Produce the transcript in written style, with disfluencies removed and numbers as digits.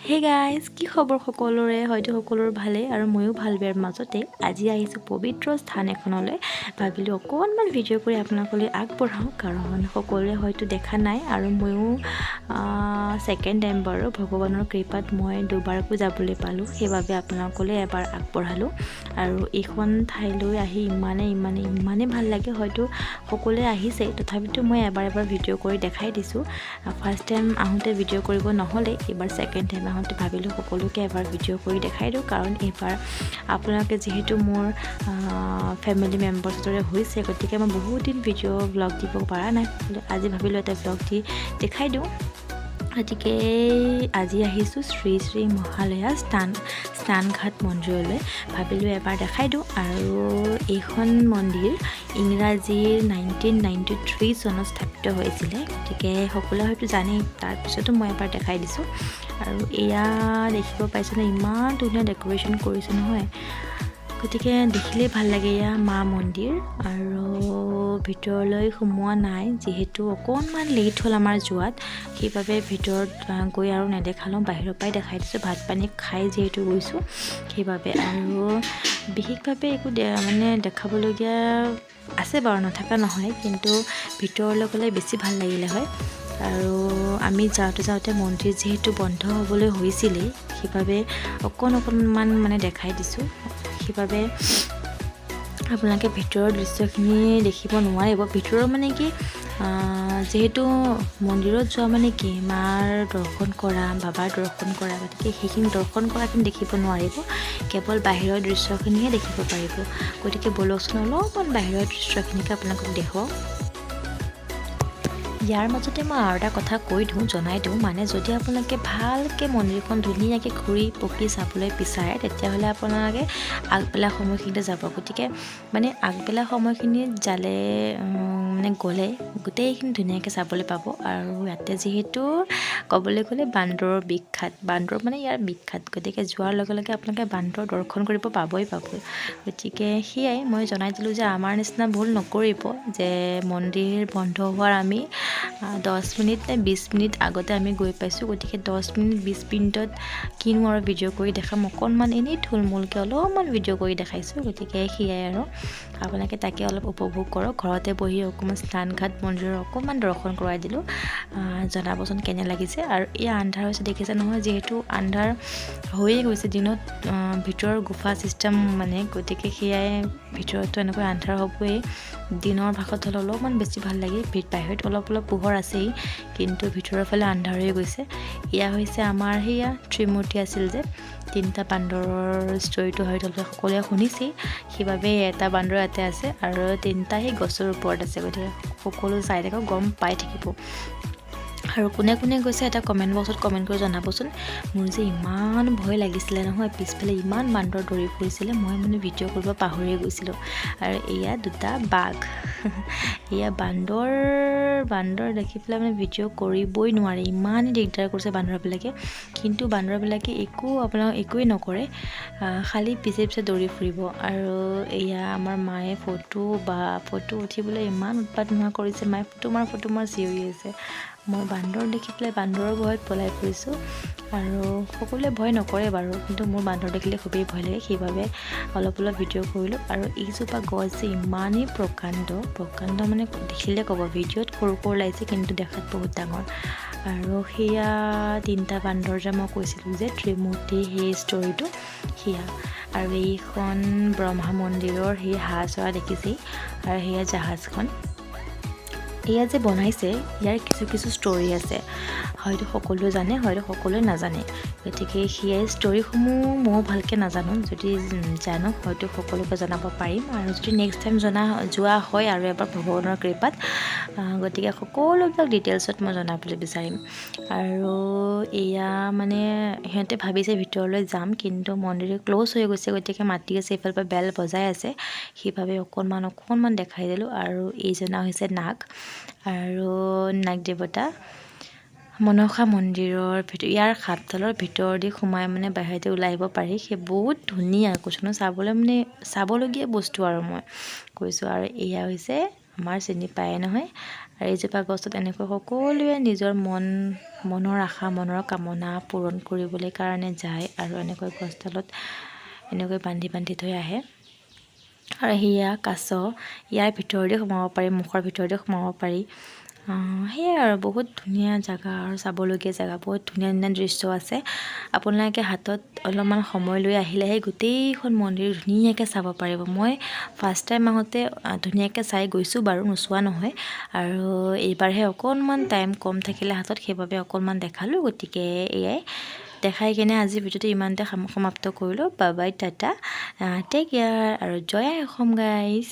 Hey guys, কি খবৰ সকলোৰে? হয়তো সকলোৰে ভালেই আৰু ময়ো ভাল বেয়াৰ মাজতে আজি আহিছোঁ পবিত্ৰ স্থান এখনলৈ। ভাবিলোঁ অকণমান ভিডিঅ' কৰি আপোনালোকলৈ আগবঢ়াওঁ, কাৰণ সকলোৱে হয়তো দেখা নাই আৰু ময়ো ছেকেণ্ড টাইম বাৰু। ভগৱানৰ কৃপাত মই দুবাৰকৈ যাবলৈ পালোঁ, সেইবাবে আপোনালোকলৈ এবাৰ আগবঢ়ালোঁ। আৰু এইখন ঠাইলৈ আহি ইমানে ইমানে ইমানেই ভাল লাগে। হয়তো সকলোৱে আহিছে, তথাপিতো মই এবাৰ এবাৰ ভিডিঅ' কৰি দেখাই দিছোঁ। ফাৰ্ষ্ট টাইম আহোঁতে ভিডিঅ' কৰিব নহ'লে, এইবাৰ ছেকেণ্ড টাইম আহোঁতে ভাবিলোঁ সকলোকে এবাৰ ভিডিঅ' কৰি দেখাই দিওঁ, কাৰণ এইবাৰ আপোনালোকে যিহেতু মোৰ ফেমিলি মেম্বাৰ্ছৰ দৰে হৈছে, গতিকে মই বহুত দিন ভিডিঅ' ভ্লগ দিব পৰা নাই। আজি ভাবিলোঁ এটা ভ্লগ দি দেখাই দিওঁ। গতিকে আজি আহিছোঁ শ্ৰী শ্ৰী মহালয়া স্নানঘাট মন্দিৰলৈ। ভাবিলোঁ এবাৰ দেখাই দিওঁ। আৰু এইখন মন্দিৰ ইংৰাজীৰ 1993 চনত স্থাপিত হৈছিলে, গতিকে সকলোৱে হয়তো জানেই, তাৰপিছতো মই এবাৰ দেখাই দিছোঁ। আৰু এয়া দেখিব পাইছেনে, ইমান ধুনীয়া ডেক'ৰেশ্যন কৰিছে নহয়, গতিকে দেখিলেই ভাল লাগে। এয়া মা মন্দিৰ। আৰু ভিতৰলৈ সোমোৱা নাই, যিহেতু অকণমান লেট হ'ল আমাৰ যোৱাত, সেইবাবে ভিতৰত গৈ আৰু নেদেখালোঁ, বাহিৰৰ পৰাই দেখাই দিছোঁ। ভাত পানী খাই যিহেতু গৈছোঁ, সেইবাবে আৰু বিশেষভাৱে একো মানে দেখাবলগীয়া আছে বাৰু, নথকা নহয়, কিন্তু ভিতৰলৈ গ'লে বেছি ভাল লাগিলে হয়। আৰু আমি যাওঁতে যাওঁতে মন্দিৰ যিহেতু বন্ধ হ'বলৈ হৈছিলেই, সেইবাবে অকণ অকণমান মানে দেখাই দিছোঁ। সেইবাবে আপোনালোকে ভিতৰৰ দৃশ্যখিনি দেখিব নোৱাৰিব। ভিতৰৰ মানে কি, যিহেতু মন্দিৰত যোৱা মানে কি মাৰ দৰ্শন কৰা, বাবাৰ দৰ্শন কৰা, গতিকে সেইখিনি দৰ্শন কৰাখিনি দেখিব নোৱাৰিব, কেৱল বাহিৰৰ দৃশ্যখিনিহে দেখিব পাৰিব। গতিকে ব'লকচোন, অলপমান বাহিৰৰ দৃশ্যখিনিকে আপোনালোকক দেখুৱাওঁ। ইয়াৰ মাজতে মই আৰু এটা কথা কৈ দিওঁ, জনাই দিওঁ, মানে যদি আপোনালোকে ভালকৈ মন্দিৰখন ধুনীয়াকৈ ঘূৰি পকি চাবলৈ বিচাৰে, তেতিয়াহ'লে আপোনালোকে আগবেলা সময়খিনিতে যাব। গতিকে মানে আগবেলা সময়খিনিত যালে মানে গ'লে গোটেইখিনি ধুনীয়াকৈ চাবলৈ পাব। আৰু ইয়াতে যিহেতু ক'বলৈ গ'লে বান্দৰৰ বিখ্যাত, বান্দৰ মানে ইয়াৰ বিখ্যাত, গতিকে যোৱাৰ লগে লগে আপোনালোকে বান্দৰ দৰ্শন কৰিব পাবই পাবই। গতিকে সেয়াই মই জনাই দিলোঁ যে আমাৰ নিচিনা ভুল নকৰিব যে মন্দিৰ বন্ধ হোৱাৰ আমি 10 মিনিট নে 20 মিনিট আগতে আমি গৈ পাইছোঁ। গতিকে 10 মিনিট 20 মিনিটত কিনো আৰু ভিডিঅ' কৰি দেখাম? অকণমান এনেই থুলমূলকৈ অলপমান ভিডিঅ' কৰি দেখাইছোঁ। গতিকে সেয়াই আৰু আপোনালোকে তাকে অলপ উপভোগ কৰক। ঘৰতে বহি অকণমান স্নানঘাট মন্দিৰৰ অকণমান দৰ্শন কৰাই দিলোঁ। জনাবচোন কেনে লাগিছে। আৰু এই আন্ধাৰ হৈছে, দেখিছে নহয়, যিহেতু আন্ধাৰ হৈয়ে গৈছে দিনত, ভিতৰৰ গুফা ছিষ্টেম মানে, গতিকে সেয়াই ভিতৰততো এনেকৈ আন্ধাৰ হ'বই। দিনৰ ভাগত হ'লে অলপমান বেছি ভাল লাগে। বাহিৰত অলপ অলপ পোহৰ আছেই, কিন্তু ভিতৰৰ ফালে আন্ধাৰ হৈ গৈছে। এয়া হৈছে আমাৰ সেয়া ত্ৰিমূৰ্তি আছিল যে তিনিটা বান্দৰৰ ষ্টৰিটো হয়তো সকলোৱে শুনিছেই। সেইবাবে এটা বান্দৰ ইয়াতে আছে আৰু তিনিটা সেই গছৰ ওপৰত আছে। গতিকে সকলো চাই থাকক, গম পাই থাকিব। আৰু কোনে কোনে গৈছে এটা কমেণ্ট বক্সত কমেণ্ট কৰি জনাবচোন। মোৰ যে ইমান ভয় লাগিছিলে নহয়, পিছফালে ইমান বান্দৰ দৌৰি ফুৰিছিলে, মই মানে ভিডিঅ' কৰিব পাহৰিয়ে গৈছিলোঁ। আৰু এয়া দুটা বাঘ। এয়া বান্দৰ, বান্দৰ দেখি পেলাই মানে ভিডিঅ' কৰিবই নোৱাৰে, ইমানেই দিগদাৰ কৰিছে বান্দৰবিলাকে। কিন্তু বান্দৰবিলাকে একো আপোনাক একোৱেই নকৰে, খালি পিছে পিছে দৌৰি ফুৰিব। আৰু এয়া আমাৰ মায়ে ফটো বা ফটো উঠিবলৈ ইমান উৎপাত নোহোৱা কৰিছে। মায়ে "ফটো মাৰ, ফটো মাৰ" চিঞৰি আছে। মই বান্দৰ দেখি পেলাই বান্দৰৰ ভয়ত পলাই ফুৰিছোঁ। আৰু সকলোৱে ভয় নকৰে বাৰু, কিন্তু মোৰ বান্দৰ দেখিলে খুবেই ভয় লাগে, সেইবাবে অলপ অলপ ভিডিঅ' কৰিলোঁ। আৰু এইজোপা গছ যে ইমানেই প্ৰকাণ্ড, প্ৰকাণ্ড মানে দেখিলে ক'ব, ভিডিঅ'ত সৰু সৰু লাগিছে, কিন্তু দেখাত বহুত ডাঙৰ। আৰু সেয়া তিনিটা বান্দৰ যে মই কৈছিলোঁ যে ত্ৰিমূৰ্তি, সেই ষ্টৰিটো সেয়া। আৰু এইখন ব্ৰহ্মা মন্দিৰৰ সেই হাঁহ চৰা দেখিছেই। আৰু সেয়া জাহাজখন। এয়া যে বনাইছে, ইয়াৰ কিছু কিছু ষ্টৰি আছে, হয়তো সকলোৱে জানে, হয়তো সকলোৱে নাজানে। গতিকে সেয়াই ষ্টৰিসমূহ ময়ো ভালকৈ নাজানো, যদি জানো হয়তো সকলোকে জনাব পাৰিম। আৰু যদি নেক্সট টাইম জনা যোৱা হয় আৰু এবাৰ ভগৱানৰ কৃপাত, গতিকে সকলোবিলাক ডিটেইলছত মই জনাবলৈ বিচাৰিম। আৰু এয়া মানে সিহঁতে ভাবিছে ভিতৰলৈ যাম, কিন্তু মন্দিৰ ক্ল'জ হৈ গৈছে, গতিকে মাতি আছে, এইফালৰ পৰা বেল বজাই আছে, সেইবাবে অকণমান অকণমান দেখাই দিলোঁ। আৰু এইজনা হৈছে নাগ আৰু নাগ দেৱতা। মনসা মন্দিৰৰ ভিতৰ ইয়াৰ সাপডালৰ ভিতৰেদি সোমাই মানে বাহিৰতে ওলাই আহিব পাৰি। সেই বহুত ধুনীয়া, কৈছোঁ ন, চাবলৈ মানে চাবলগীয়া বস্তু আৰু মই কৈছোঁ। আৰু এয়া হৈছে আমাৰ চিনি পায়ে নহয়। আৰু এইজোপা গছত এনেকৈ সকলোৱে নিজৰ মনৰ আশা, মনৰ কামনা পূৰণ কৰিবলৈ কাৰণে যায় আৰু এনেকৈ গছডালত এনেকৈ বান্ধি বান্ধি থৈ আহে। আৰু সেয়া কাছ, ইয়াৰ ভিতৰতে সোমাব পাৰি, মুখৰ ভিতৰতে সোমাব পাৰি। সেয়াই আৰু বহুত ধুনীয়া জেগা আৰু চাবলগীয়া জেগা, বহুত ধুনীয়া ধুনীয়া দৃশ্য আছে। আপোনালোকে হাতত অলপমান সময় লৈ আহিলেহে গোটেইখন মন্দিৰ ধুনীয়াকৈ চাব পাৰিব। মই ফাৰ্ষ্ট টাইম আহোঁতে ধুনীয়াকৈ চাই গৈছোঁ বাৰু, নোচোৱা নহয়। আৰু এইবাৰহে অকণমান টাইম কম থাকিলে হাতত, সেইবাবে অকণমান দেখালোঁ। গতিকে এয়াই দেখাই কিনে আজি ভিডিঅ'টো ইমানতে সমাপ্ত কৰিলোঁ। Bye bye, tata, take care আৰু জয় আই অসম গাইজ।